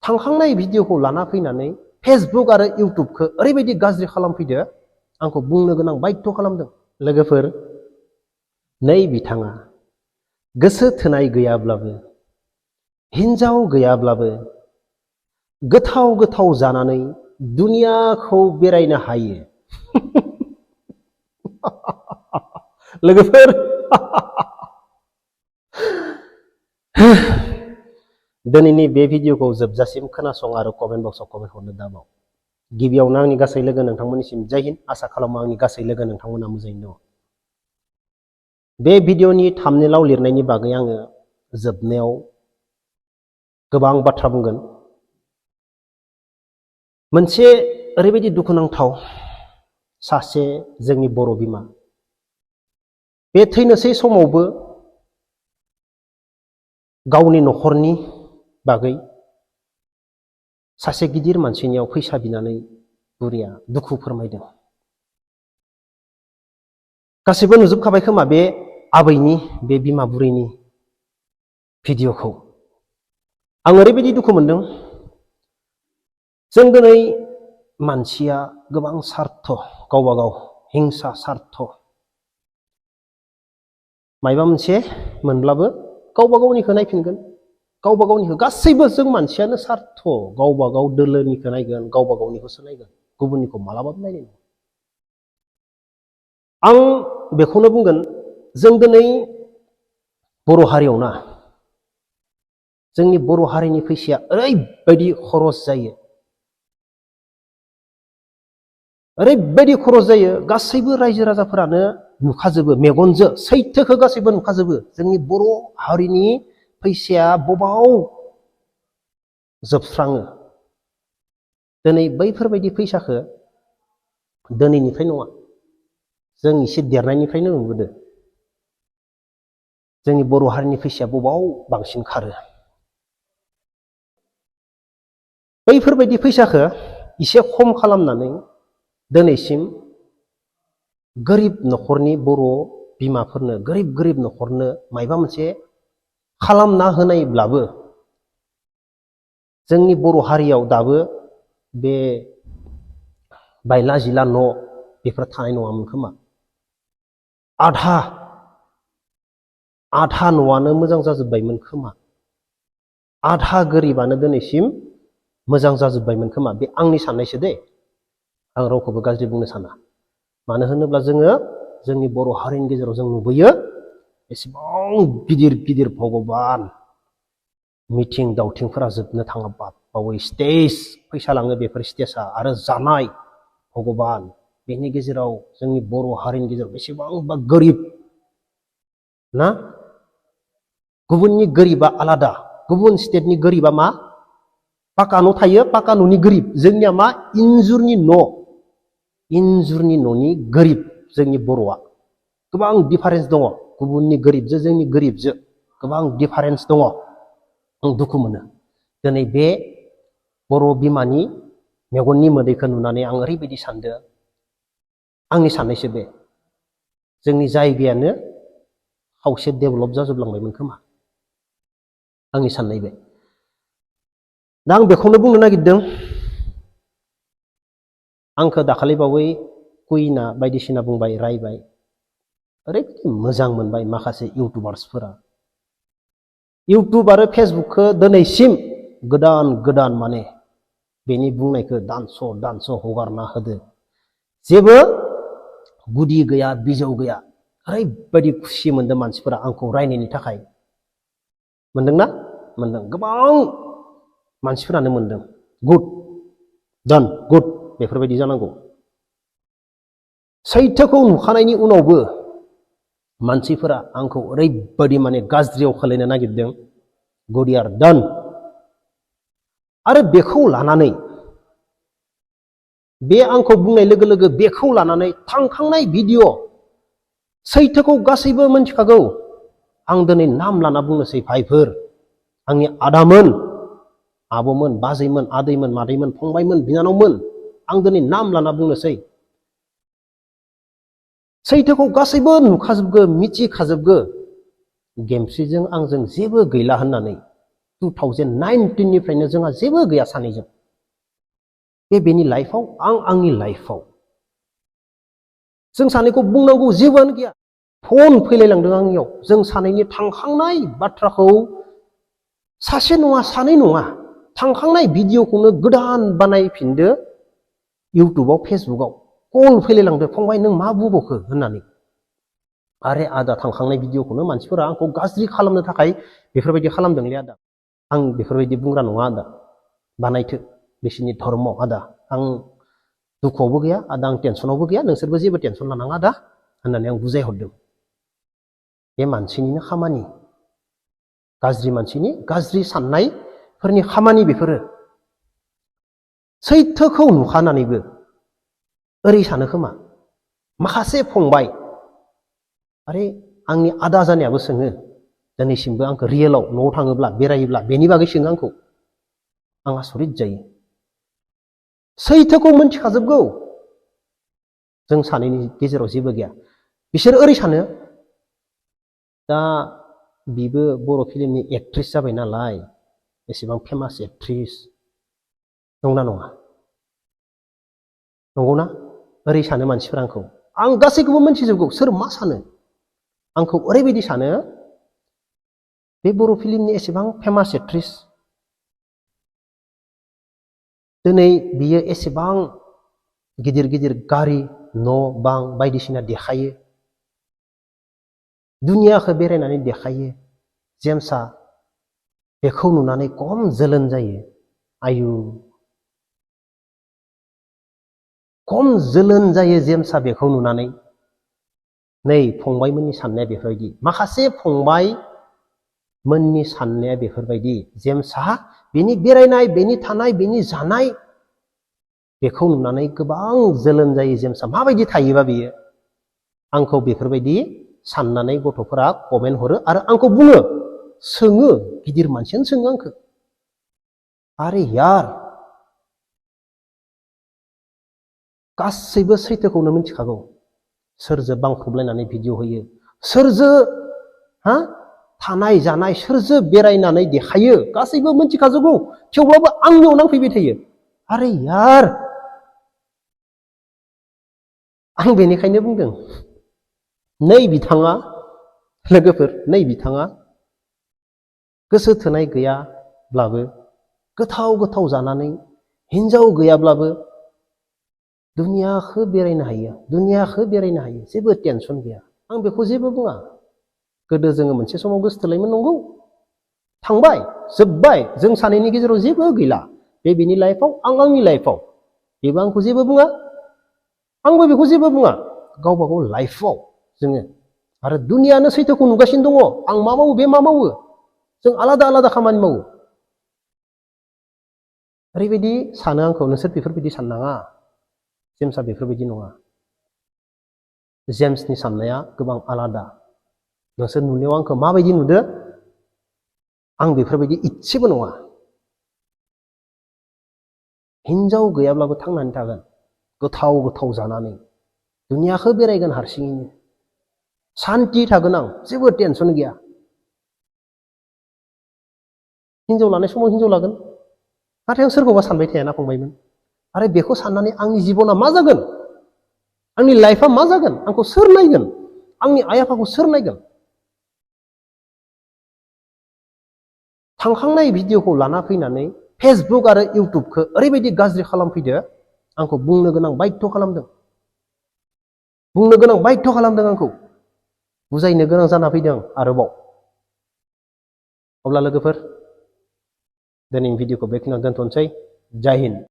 थांखांनाय भिडिअखौ लाना फैनानै फेसबुक आरो इउटुबखौ ओरैबायदि गाज्रि खालामफैदो आंखौ बुंनो गोनां बाध्य खालामदों। लोगोफोर, नै बिथाङा गोसो थोनाय गैयाब्लाबो, हिन्जाव गैयाब्लाबो गोथाव गोथाव जानानै दुनियाखौ बेरायनो हायो। लोगोफोर, दिनैनि बे भिडिअखौ जोबजासिम खोनासं आरो कमेन्ट बक्सआव कमेन्ट हरनो दाबाव। गिबियावनो आंनि गासै लोगो नोंथांमोननिसिम जय हिन्द। आसा खालामो आंनि गासै लोगो नोंथांमोना मोजाङैनो दङ। बे भिडिअनि थाम्बनेइलाव लिरनायनि बागै आङो जोबनायाव गोबां बाथ्रा बुंगोन। मोनसे ओरैबायदि दुखुनांथाव सासे जोंनि बर' बिमा, बे थैनोसै समावबो गावनि न'खरनि बागै सासे गिदिर मानसिनियाव फैसा बिनानै बुरिया दुखु फोरमायदों। गासैबो नुजोबखाबाय खोमा बे आबैनि, बे बिमा बुरैनि भिडिअखौ। आं ओरैबायदि दुखु मोनदों। जों दिनै मानसिया गोबां सार्थ, गावबा गाव हिंसा सार्थ, मायबा मोनसे मोनब्लाबो गावबा गावनिखौ नायफिनगोन, गावबा गावनिखौ। गासैबो जों मानसियानो सार्थ, गावबा गाव दोलोनिखौ नायगोन, गावबा गावनिखौसो नायगोन, गुबुननिखौ मालाबाबो नायनाय नङा। आं बेखौनो बुंगोन, जों दिनै बर' हारियाव ना, जोंनि बर' हारिनि फैसाया ओरैबायदि खरस जायो, ओरैबायदि खरस जायो, गासैबो रायजो राजाफोरानो नुखाजोबो, मेगनजों सैथोखौ गासैबो नुखाजोबो। जोंनि बर' हारिनि फैसाया बबाव जोबस्राङो। दिनै बैफोरबायदि फैसाखौ दिनैनिफ्राय नङा, जों एसे देरनायनिफ्रायनो नुबोदों। जोंनि बर' हारिनि फैसाया बबाव बांसिन खारो। बैफोरबायदि फैसाखौ एसे खम खालामनानै दिनैसिम गोरिब न'खरनि बर' बिमाफोरनो, गोरिब न'खरनो मायबा मोनसे खालामना होनायब्लाबो जोंनि बर' हारियाव दाबो बे बायला जिला न' बेफोर थानाय नङामोन खोमा। आधा न'आनो मोजां जाजोब्बायमोन खोमा। आधा गोरिबानो दिनैसिम मोजां जाजोब्बायमोन खोमा। बे आंनि साननायसो दे, आं रावखौबो गाज्रि बुंनो साना। मानो होनोब्ला जोङो जोंनि बर' हारिनि गेजेराव जों नुबोयो एसेबां गिदिर गिदिर भगबान मिथिं दावथिंफोरा जोबनो थाङा बावै स्टेज फैसा लाङो, बेफोर स्टेजआ आरो जानाय भगबान। बेनि गेजेराव जोंनि बर' हारिनि गेजेराव बेसेबांबा गोरिब ना। गुबुननि गोरिबा आलादा, गुबुन स्टेटनि गोरिबा मा पाका न' थायो, पाका न'नि गोरिब। जोंनिया मा इन्जुरनि न', इन्जुरनि न'नि गोरिब। जोंनि बर'आ गोबां डिफारेन्स दङ, गुबुननि गोरिबजों जोंनि गोरिबजों गोबां डिफारेन्स दङ। आं दुखु मोनो दिनै बे बर' बिमानि मेगननि मोदैखौ नुनानै। आं ओरैबायदि सानदों, आंनि साननायसो बे, जोंनि जायगायानो खावसे डेभेलप जाजोबलांबायमोन खोमा, आंनि साननाय बे। दा आं बेखौनो बुंनो नागिरदों, आंखौ दाखालि बावै कुइना बायदिसिना बुंबाय, रायबाय, ओरैबायदि मोजां मोनबाय माखासे इउटुबार्सफोरा। इउटुब आरो फेसबुकखौ दिनैसिम गोदान माने बेनि बुंनायखौ दानस' हगारना होदो। जेबो गुदि गैया, बिजौ गैया। ओरैबायदि खुसि मोनदों मानसिफोरा आंखौ रायनायनि थाखाय। मोनदोंना? मोनदों। गोबां मानसिफोरानो मोनदों। गुड, डान, गुड, बेफोरबायदि जानांगौ। सैथोखौ नुखानायनि उनावबो मानसिफोरा आंखौ ओरैबायदि माने गाज्रियाव खोलैनो नागिरदों। गुड, इउ आर डान। आरो बेखौ लानानै, बे आंखौ बुंनाय लोगो लोगो बेखौ लानानै थांखांनाय भिडिअ, सैथोखौ गासैबो मिन्थिखागौ। आं दिनै नाम लाना बुंनोसै, भाइफोर, आंनि आदामोन, आब'मोन, बाजैमोन, आदैमोन, मादैमोन, फंबायमोन, बिनानावमोन, आं दिनै नाम लाना बुंनोसै। सैथोखौ गासैबो नुखाजोबगो, मिथिखाजोबगो। गेमस्रिजों आंजों जेबो गैला होननानै 2019 निफ्रायनो जोंहा जेबो गैया सानैजों बेनि लाइफआव आंनि लाइफआव जों सानैखौ बुंनांगौ जेबोआनो गैया फन फैलायलांदों आंनियाव जों सानैनि थांखांनाय बाथ्राखौ सासे नङा सानै नङा थांखांनाय भिडिअखौनो गोदान बानायफिनदो इउटुबाव फेसबुकाव कल फैलायलांदो फंबाय नों मा बुंबावखो होननानै आरे आदा थांखांनाय भिडिअखौनो मानसिफोरा आंखौ गाज्रि खालामनो थाखाय बेफोरबायदि खालामदोंलै आदा आं बेफोरबायदि बुंग्रा नङा आदा बानायथो बिसोरनि धर्म आदा आं दुखुआवबो गैया आदा आं टेनसनावबो गैया नोंसोरबो जेबो टेनसन लानाङा आदा होननानै आं बुजायहरदों बे मानसिनिनो खामानि गाज्रि मानसिनि गाज्रि साननायफोरनि खामानि बेफोरो सैथोखौ नुखानानैबो ओरै सानो खोमा माखासे फंबाय आरे आंनि आदा जानायाबो सोङो दिनैसिमबो आंखौ रियेलाव न'आव थाङोब्ला बेरायोब्ला बेनि बागै सोङो आंखौ आं आसरित जायो सैथोखौ मोनथिखाजोबगौ जों सानैनि गेजेराव जेबो गैया बिसोर ओरै सानो दा बिबो बर' फिल्मनि एक्ट्रेस जाबाय नालाय एसेबां फेमास एक्ट्रेस नंगौना नङा नंगौना ओरै सानो मानसिफोरा आंखौ आं गासैखौबो मोनथिजोबगौ सोर मा सानो आंखौ ओरैबायदि सानो बे बर' फिल्मनि एसेबां फेमास एक्ट्रेस दिनै बियो एसेबां गिदिर गिदिर गारि न' बां बायदिसिना देखायो दुनियाखौ बेरायनानै देखायो जेम्सआ बेखौ नुनानै खम जोलोन जायो आयु खम जोलोन जायो जेम्सआ बेखौ नुनानै नै फंबायमोननि साननाया बेफोरबायदि माखासे फंबायमोननि साननाया बेफोरबायदि जेम्सआ बेनि बेरायनाय बेनि थानाय बेनि जानाय बेखौ नुनानै गोबां जोलोन जायो जेम्सआ माबायदि थायोबा बियो आंखौ बेफोरबायदि साननानै गथ'फोरा कमेन्ट हरो आरो आंखौ बुङो सोङो गिदिर मानसियानो सोङो आंखौ आरे यार गासैबो सैथोखौनो मिथिखागौ सोरजो बांख्रबलायनानै भिडिअ होयो सोरजो थानाय जानाय सोरजो बेरायनानै देखायो गासैबो मिथिखाजोबगौ थेवब्लाबो आंनियाव नांफैबाय थायो आरे यार आं बेनिखायनो बुंदों नै बिथाङा लोगोफोर नै बिथाङा गोसो थोनाय गैयाब्लाबो गोथाव गोथाव जानानै हिनजाव गैयाब्लाबो दुनियाखौ बेरायनो हायो जेबो टेनसन गैया आं बेखौ जेबो बुङा गोदो जोङो मोनसे समाव गोसोथोलायमोन नंगौ थांबाय जोब्बाय जों सानैनि गेजेराव जेबो गैला बेनि लाइफआव आंनि लाइफआव बेबो आंखौ जेबो बुङा आंबो बेखौ जेबो बुङा गावबा गाव लाइफआव जोङो आरो दुनियानो सैथोखौ नुगासिनो दङ आं मा मावो बे मा मावो जों आलादा आलादा खामानि मावो ओरैबायदि सानो आंखौ नोंसोर बेफोरबायदि साननाङा जेम्सआ बेफोरबायदि नङा जेम्सनि साननाया गोबां आलादा नोंसोर नुनायाव आंखौ माबायदि नुदो आं बेफोरबायदि इसेबो नङा हिनजाव गैयाब्लाबो थांनानै थागोन गोथाव गोथाव जानानै दुनियाखौ बेरायगोन हारसिङैनो सान्ति थागोन आं जेबो टेनसन गैया हिनजाव लानाय समाव हिनजाव लागोन नाथाय आं सोरखौबा सानबाय थायाना फंबायमोन आरो बेखौ साननानै आंनि जिबना मा जागोन आंनि लाइफआ मा जागोन आंखौ सोर नायगोन आंनि आइ आफाखौ सोर नायगोन थांखांनाय भिडिअखौ लाना फैनानै फेसबुक आरो इउटुबखौ ओरैबायदि गाज्रि खालामफैदो आंखौ बुंनो गोनां बाध्य खालामदों आंखौ बुजायनो गोनां जाना फैदों आरोबाव अब्ला लोगोफोर दिनैनि भिडिअखौ बेखिनियाव दोनथ'नोसै जय हिन्द